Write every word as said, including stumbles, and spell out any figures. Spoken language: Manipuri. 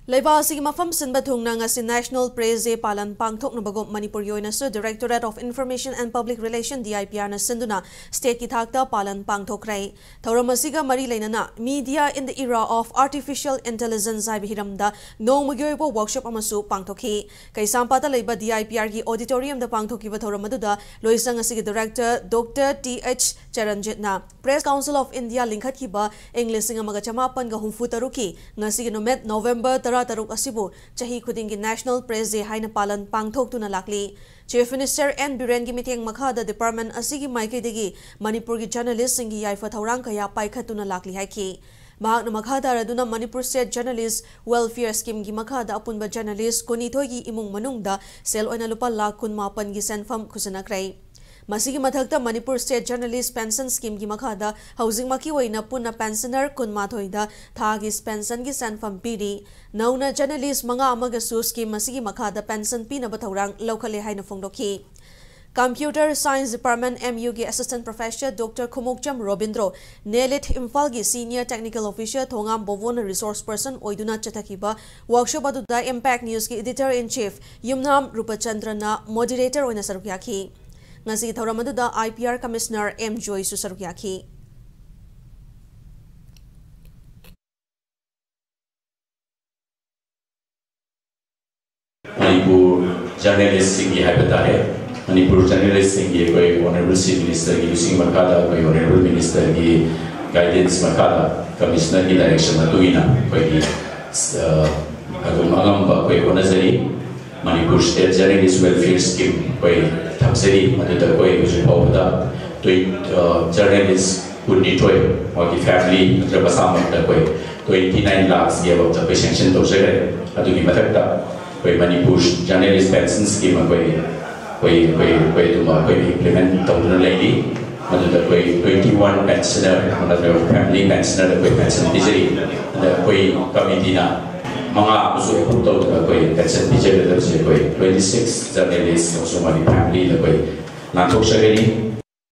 ꯂꯩꯕꯥꯛ ꯑꯁꯤꯒꯤ ꯃꯐꯝ ꯁꯤꯟꯕ ꯊꯨꯡꯅ ꯉꯁꯤ National Press Day ꯄꯥꯂꯟ ꯄꯥꯡꯊꯣꯛꯅꯕꯒꯨꯝ ꯃꯅꯤꯄꯨꯔꯒꯤ ꯑꯣꯏꯅꯁꯨ Directorate of Information and Public Relation, D I P R ꯅ ꯁꯤꯟꯗꯨꯅ state ꯀꯤ ꯊꯥꯛꯇ ꯄꯥꯂꯟ ꯄꯥꯡꯊꯣꯛꯈ꯭ꯔꯦ꯫ ꯊꯧꯔꯝ ꯑꯁꯤꯒ ꯃꯔꯤ ꯂꯩꯅꯅ Media in the Era of Artificial Intelligence ꯍꯥꯏꯕ ꯍꯤꯔꯝꯗ ꯅꯣꯡꯃꯒꯤ ꯑꯣꯏꯕ workshop ꯑꯃꯁꯨ ꯄꯥꯡꯊꯣꯛꯈꯤ꯫ ꯀꯩꯁꯥꯝꯄꯥꯠꯇ ꯂꯩꯕ D I P R ꯒꯤ auditorium ꯗ ꯄꯥꯡꯊꯣꯛꯈꯤꯕ ꯊꯧꯔꯝ ꯑꯗꯨꯗ ꯂꯣꯏꯁꯪ ꯑꯁꯤꯒꯤ Director Doctor T H ꯆꯔꯟꯖꯤꯠꯅ Press Council of India ꯂꯤꯡꯈꯠꯈꯤꯕ ꯏꯪ ꯂꯤꯁꯤꯡ ꯑꯃꯒ ꯆꯃꯥꯄꯟꯒ ꯍꯨꯝꯐꯨ ꯇꯔꯨꯛꯀꯤ ꯉꯁꯤꯒꯤ ꯅꯨꯃꯤꯠ November ꯇꯔꯥꯇꯔꯨꯛ ꯑꯁꯤꯕꯨ ꯆꯍꯤ ꯈꯨꯗꯤꯡꯒꯤ National Press Day ꯍꯥꯏꯅ ꯄꯥꯂꯟ ꯄꯥꯡꯊꯣꯛꯇꯨꯅ ꯂꯥꯛꯂꯤ꯫ Chief Minister N ꯕꯤꯔꯦꯟꯒꯤ ꯃꯤꯠꯌꯦꯡ ꯃꯈꯥꯗ department ꯑꯁꯤꯒꯤ ꯃꯥꯏꯀꯩꯗꯒꯤ ꯃꯅꯤꯄꯨꯔꯒꯤ journalist ꯁꯤꯡꯒꯤ ꯌꯥꯏꯐ ꯊꯧꯔꯥꯡ ꯀꯌꯥ ꯄꯥꯏꯈꯠꯇꯨꯅ ꯂꯥꯛꯂꯤ ꯍꯥꯏꯈꯤ꯫ ꯃꯍꯥꯛꯅ ꯃꯈꯥ ꯇꯥꯔꯗꯨꯅ Manipur State Journalist Welfare Scheme ꯒꯤ ꯃꯈꯥꯗ ꯑꯄꯨꯟꯕ journalist ꯀꯨꯟꯅꯤꯊꯣꯏꯒꯤ ꯏꯃꯨꯡ ꯃꯅꯨꯡꯗ ꯁꯦꯜ ꯑꯣꯏꯅ ꯂꯨꯄꯥ ꯂꯥꯈ ꯀꯨꯟꯃꯥꯄꯟꯒꯤ ꯁꯦꯟꯐꯝ ꯈꯨꯠꯁꯤꯟꯅꯈ꯭ꯔꯦ꯫ ꯃꯁꯤꯒꯤ ꯃꯊꯛꯇ Manipur State Journalist Pension Scheme ꯒꯤ ꯃꯈꯥꯗ ꯍꯧꯖꯤꯛꯃꯛꯀꯤ ꯑꯣꯏꯅ ꯄꯨꯟꯅ pensioner ꯀꯨꯟꯃꯥꯊꯣꯏꯗ ꯊꯥꯒꯤ pension ꯒꯤ ꯁꯦꯟꯐꯝ ꯄꯤꯔꯤ꯫ ꯅꯧꯅ journalist ꯃꯉꯥ ꯑꯃꯒꯁꯨ scheme ꯑꯁꯤꯒꯤ ꯃꯈꯥꯗ pension ꯄꯤꯅꯕ ꯊꯧꯔꯥꯡ ꯂꯧꯈꯠꯂꯦ ꯍꯥꯏꯅ ꯐꯣꯡꯗꯣꯛꯈꯤ꯫ Computer Science Department, M U ꯒꯤ Assistant Professor Doctor Khumukcham Robindro, ꯅꯦꯂꯤꯠ ꯏꯝꯐꯥꯜꯒꯤ Senior Technical Officer ꯊꯣꯉꯥꯝ ꯕꯣꯕꯣꯅ resource person ꯑꯣꯏꯗꯨꯅ ꯆꯠꯊꯈꯤꯕ workshop ꯑꯗꯨꯗ Impact News ꯀꯤ Editor in Chief Yumnam ꯔꯨꯄꯆꯟꯗ꯭ꯔꯅ moderator ꯑꯣꯏꯅ ꯁꯔꯨꯛ ꯌꯥꯈꯤ꯫ ꯉꯁꯤꯒꯤ ꯊꯧꯔꯝ ꯑꯗꯨꯗ I P R Commissioner M ꯖꯣꯏꯁꯨ ꯁꯔꯨꯛ ꯌꯥꯈꯤ꯫ ꯃꯅꯤꯄꯨꯔ journalist ꯁꯤꯡꯒꯤ ꯍꯥꯏꯕ ꯇꯥꯔꯦ, ꯃꯅꯤꯄꯨꯔ journalist ꯁꯤꯡꯒꯤ ꯑꯩꯈꯣꯏ Honourable Chief Minister ꯒꯤ ꯂꯨꯆꯤꯡ ꯃꯈꯥꯗ ꯑꯩꯈꯣꯏ Honourable Minister ꯒꯤ guidance ꯃꯈꯥꯗ, Commissioner ꯒꯤ direction ꯃꯇꯨꯡ ꯏꯟꯅ ꯑꯩꯈꯣꯏꯒꯤ, ꯑ, ꯑꯗꯨꯝ ꯑꯉꯝꯕ ꯑꯩꯈꯣꯏ ꯍꯣꯠꯅꯖꯔꯤ꯫ Manipur State Journalist Welfare Scheme ꯑꯩꯈꯣꯏ ꯊꯝꯖꯔꯤ꯫ ꯃꯗꯨꯗ ꯑꯩꯈꯣꯏ ꯍꯧꯖꯤꯛ ꯐꯥꯎꯕꯗ twenty, ꯑ, journalist ꯀꯨꯟꯅꯤꯊꯣꯏ, ꯃꯥꯒꯤ family ꯅꯠꯇ꯭ꯔꯒ ꯃꯁꯥꯃꯛꯇ ꯑꯩꯈꯣꯏ twenty nine lakhs ꯒꯤ ꯑꯕꯞꯇ ꯑꯩꯈꯣꯏ sanction ꯇꯧꯖꯈ꯭ꯔꯦ꯫ ꯑꯗꯨꯒꯤ ꯃꯊꯛꯇ ꯑꯩꯈꯣꯏ Manipur Journalist Pension Scheme ꯑꯩꯈꯣꯏ, ꯑꯩꯈꯣꯏ, ꯑꯩꯈꯣꯏ, ꯑꯩꯈꯣꯏ ꯑꯗꯨꯃ ꯑꯩꯈꯣꯏ implement ꯇꯧꯗꯨꯅ ꯂꯩꯔꯤ꯫ ꯃꯗꯨꯗ ꯑꯩꯈꯣꯏ twenty one pensioner ꯅꯠꯇ꯭ꯔꯒ family pensioner ꯑꯩꯈꯣꯏ pension ꯄꯤꯖꯔꯤ꯫ ꯑꯗ ꯑꯩꯈꯣꯏ committee ꯅ ꯃꯉꯥ ꯑꯃꯁꯨ approve ꯇꯧꯗꯨꯅ ꯑꯩꯈꯣꯏ pension ꯄꯤꯖꯒꯗꯕꯁꯦ ꯑꯩꯈꯣꯏ twenty six journalist ꯑꯃꯁꯨꯡ ꯃꯥꯒꯤ family ꯗ ꯑꯩꯈꯣꯏ ꯉꯥꯛꯊꯣꯛꯆꯒꯅꯤ꯫